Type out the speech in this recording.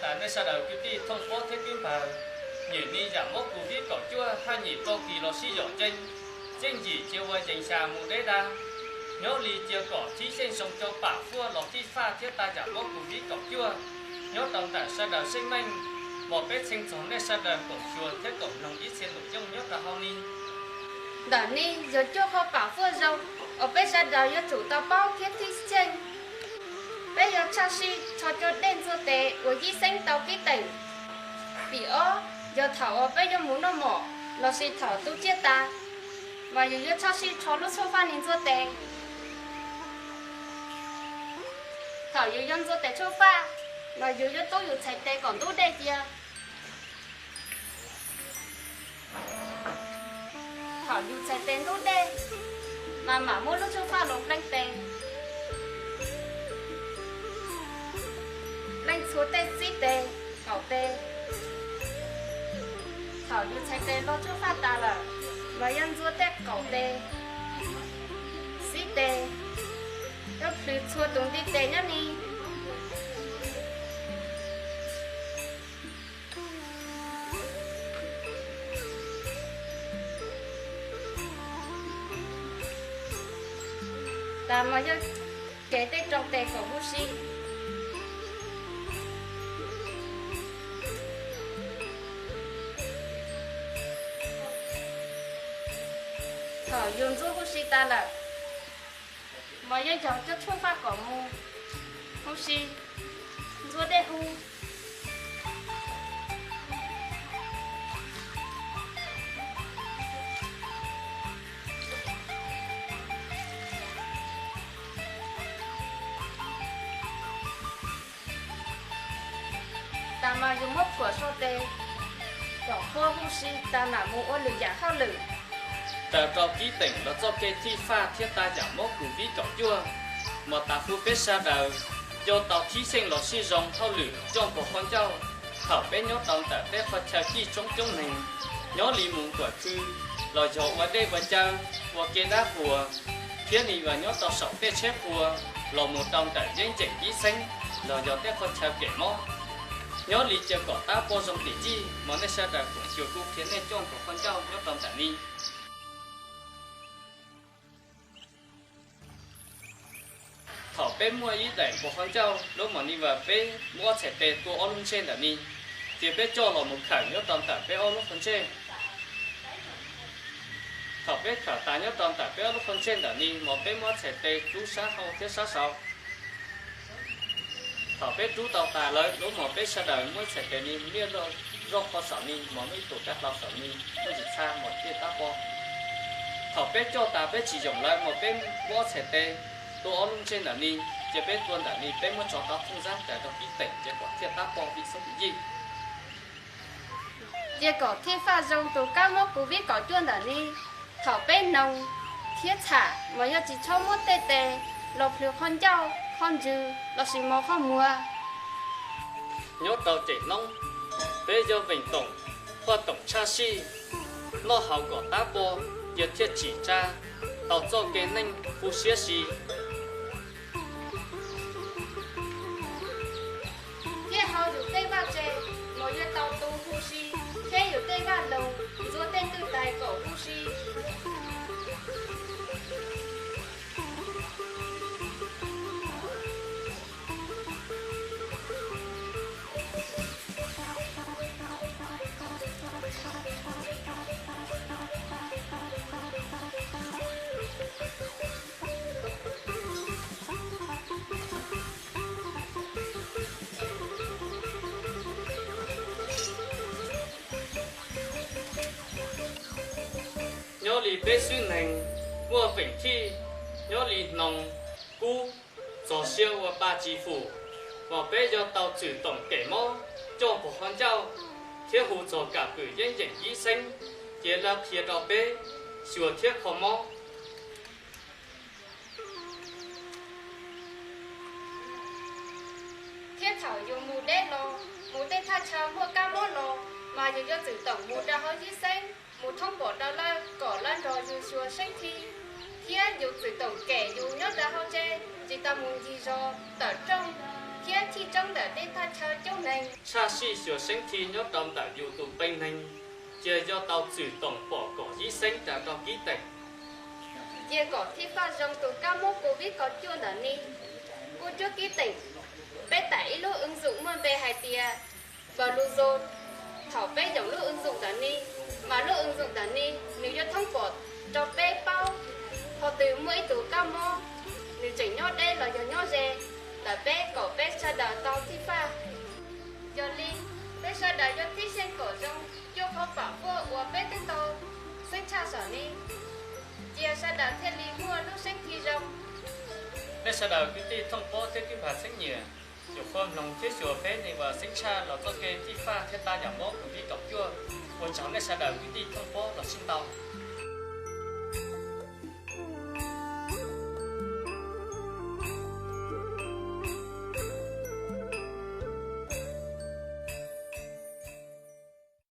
Tas nej sawv daws kwv tij Thooj Pob thiab kwv npawg, nyem li yam mob Covid kaum cuaj haj nyim tau kis los sib zom ncees, txhiab yim cia ua yees xya mus deb dag. Nyob li cia kom thib xyeej zoo rau pam huaj los thij faj thiab tas yam mob Covid kaum cuaj nyob rau ntawm sawv daws xeeb meej. Mos peb txheej txog nej sawv daws koom xyuas thiab koom mloog ib txhia lus yooj nyob rau hauv ni. Ntawm ni yog cuaj qho pam huaj zoo uas peb sawv daws yuav tsum tau paub thiab thib xyeej. Peb yuav tshwm sim rho cov dej ntxuag tes uas yib xeeb tau kib teem. Tim ob, yog thaum uas peb yuav mus noj mov lossis thaum tu tsiaj tas, mas yus yuav tshwm sim rho lub tshuaj faj ni ntxuag tes. Thaum yus yuav ntxuag tes tshuaj faj, mas yus yuav tub yus txhais tes kom ntub dej cia. Thaum yus txhais tes ntub dej, mas mam muab lub tshuaj faj los pleev tes, pleev txhua tej xib tes, qaum tes. Thaum yus txhais tes los tshuaj faj tas lawm, mas yuav ntxuag tej qaum tes, xib tes, yuav plhws txhua tus ntiv tes nyob ni. Tas mas yuav kev tej rau tes kom huv si. Thaum yus ntxuag huv si tas lawm, mas yuav ncaug cov tshuaj faj kom mus huv si, ntxuag dej huv. Tas mas yus muab phuam so tes kom huv si tas mam mus ua lwm yam hauj lwm. Raws rau kib teem los txoj kev thij faj thiab tas yam mob Covid kaum cuaj, mos tas huv peb sawv daws coj tau thib xyeej los sib zoo hauj lwm coj npog khaub ncauj. Thaum peb nyob rau ntawm tej qhov chaw cij tsoob coob neeg, nyob li mus nkuam khw, los yog ua dej ua cawv, ua kev dab qhuas, thiab li uas nyob rau saum tej tsheb qhua los mus rau ntawm yeeb ceem ib xeeb los yog tej qhov chaw kem mob. Nyob li cia kom tab poj zoo tim txij, mos nej sawv daws koom xyuas kuv qhia nej coj npog khaub ncauj nyob rau ntawm ni. Thaum peb muaj ib daim npog khaub ncauj lub mos ni uas peb muab ob txhais tes tua ob lub ntsej ntawm ni, ces peb coj los mus khawm nyob rau ntawm peb ob lub qhov ntsej. Thaum peb khawm tas nyob rau ntawm peb ob lub qhov ntsej ntawm ni, mos peb muab ob txhais tes rub sab hauv thiab sab saud. Thaum peb rub tau tas lawm lub mos peb sawv daws muab ib txhais tes ni niaj zoj qhov saum ni, mos muaj ib tug kav hlau saum ni, muaj ntsis txha mos thiaj tab poj. Thaum peb coj tas peb tsis yoom lawm mos peb muab ob txhais tes tua ob lub ntsej ntawm ni, ces peb tua ntawm ni peb muab tso rau thooj zab raws rau kib teem ces kom thiaj tab poj vim xoob vim yij. Cia kom thij faj zoo tus kab mob Covid kaum cuaj ntawm ni, thaum peb noog thiab txham mas yog tsis txhob muab tej tes los plhws qhov ncauj, qhov ntsws lossis mos qhov muag. Nyob rau cem noob, peb yog veem toom, huaj toom tshaj sij, noj haus kom tab poj, yog thiaj tsim tsa tau txoj kev neej huv siab si. Thiab haus yus tej vaj tse mas yuav tau tu huv si, thiab yus tej vaj loog ntxuag tej ntwj tais kom huv si. Nyob li peb xwb neeg muaj veem thij, nyob li hnoos, kub, txog sia uas pa tsis fum, mas peb yuav tau txwm toom kem mob, coj npog khaub ncauj, thiab hu txog kam pwm yeeb yeem ib xeeb, ces lawv qhia rau peb xyuas thiab kho mob. Thiab thaum yus mus deb los, mus tej thaj chaw muaj kab mob los, mas yus yuav txwm toom mus rau hauv yib xeeb, mus thoob pom rau lawv kom lawv nrog yus xyuas seeb thi. Thiab yus txwm toom kem yus nyob rau hauv tsev, tsis tau mus ncig zos tawm rooj, thiab thij tsoob ntawm dej thaj chaw coob neeg. Tshaj sij xyuas seeb thi nyob rau ntawm yus tus pej neeg, cia yog tau txwm toom pom kom yib xeeb ras rau kib teem. Cia kom thij faj zoo tus kab mob COVID kaum cuaj ntawm ni. Kuj cuab kib teem, peb tải ib lub ứng dụng muaj npe hais tias Bluezone. Thaum peb yoom lub ứng dụng ntawm ni, mas lub ứng dụng ntawm ni nws yuav thoob pom rau peb paub qhov twg muaj ib tug kab mob, nws tseem nyob deb los yog nyob ze ntawm peb kom peb sawv daws tau thij faj. Yog li, peb sawv daws yuav thib xyeej kom zoo cuaj qhov pam huaj uas peb twb tau xeeb tshaj saum ni, cia sawv daws thiaj li muaj lub seeb thi zoo. Nej sawv daws kwv tij thooj pob thiab kwv nphav txheeb nyiam, yuav qhuas mloog thiab xyuas peb neeg uas xeeb tshaj los txoj kev thij faj thiab tau yam mob COVID kaum cuaj. Ua tsaug nej sawv daws kwv tij thooj pob los sib ntaus.